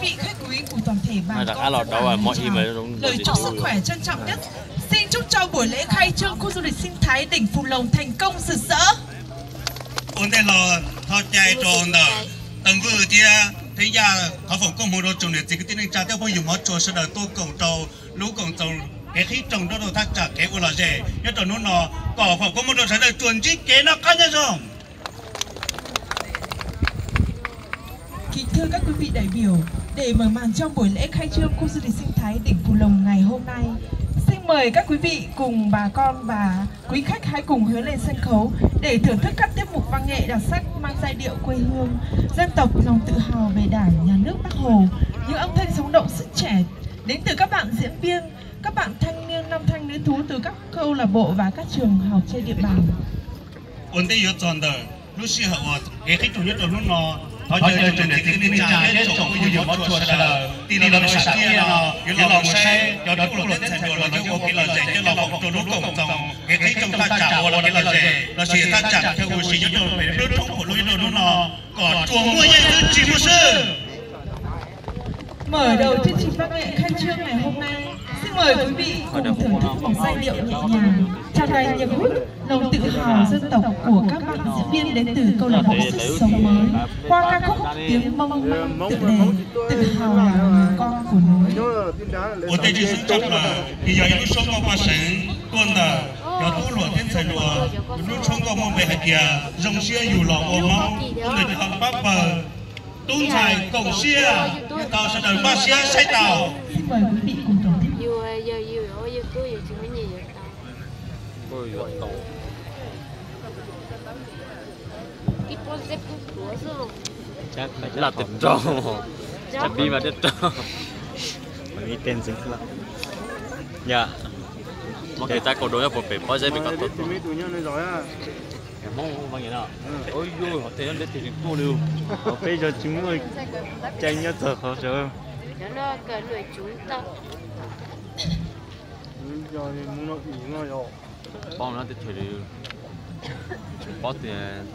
Vị khách quý cùng toàn thể bà con dân làng Hương Trà, lời chúc sức khỏe trân trọng nhất. Xin chúc cho buổi lễ khai trương khu du lịch sinh thái đỉnh Phù Lồng thành công rực rỡ. Ua ntej los thov caw rau ntawm Tau Vwj thiab Theeb Yaj thov foom koob hmoov rau tsoom niam txiv kwv tij neej tsa thiab phooj ywg hmov tshua sawv daws tuaj koom rau lub koom txoos kev qhib rooj nruab rau thaj tsam kev ua lom zem nyob rau hnub no, kom foom koob hmoov rau sawv daws tsuas ntsib kev noj qab nyob zoo. Kính thưa các quý vị đại biểu, để mở màn cho buổi lễ khai trương khu du lịch sinh thái đỉnh Phù Lồng ngày hôm nay, xin mời các quý vị cùng bà con và quý khách hãy cùng hướng lên sân khấu để thưởng thức các tiết mục văn nghệ đặc sắc mang giai điệu quê hương, dân tộc, lòng tự hào về Đảng, Nhà nước Bác Hồ, những âm thanh sống động, sức trẻ đến từ các bạn diễn viên, các bạn thanh niên, nam thanh, nữ tú từ các câu lạc bộ và các trường học trên địa bàn. Ua ntej yuav txog ntawm lub sij hawm uas kev qhib rooj nyob rau hnub no, thov caw tsoom niam txiv kwv tij neej tsa thiab tsoom phooj ywg hmov tshua sawv daws tig los rau sab kiab no, yuav los mus saib cov tub hluas tub ntxhais hluas los coj ua kev lom zem coj los foom rau lub koom txoos kev qhib rooj thaj tsam ua kev lom zem lossis thaj tsam chaw ua si nyob rau pem lub roob Phum Lub nyob rau hnub no kom tsuas muaj yeej xwb tsis muaj swb. Mở đầu chương trình văn nghệ khai trương ngày hôm nay, xin mời quý vị cùng thưởng thức một giai điệu nhẹ nhàng, tràn đầy nhiệt huyết, lòng tự hào dân tộc của các bạn diễn viên đến từ câu lạc bộ Sức Sống Mới qua ca khúc Tiếng Mông Manh tựa đề Tự hào là người con của núi. Ua ntej tshwj xeeb tshaj plaws ces yog ib lub suab nkauj paj seev tuaj ntawm cov tub hluas thiab ntxhais hluas, lub suab nkauj muaj npe hais tias Zoo Siab Yus Los Ua Hmoob, tuaj ntawm cov pab pawg tub ntxhais koom siab, tau sawv daws npaj siab saib tau. Laj tib rog, cab bi mas tib rog. Yog, ces tab kaum dua nyob puag pem pob zeb pem ko tuaj tuaj. Hmoob yog, hov tej nyob ntev twg tsis tuaj li. Hov peb yog tsis muaj cai nyob txog qhov sawv. Paub no teb chaws li, tsis paub tias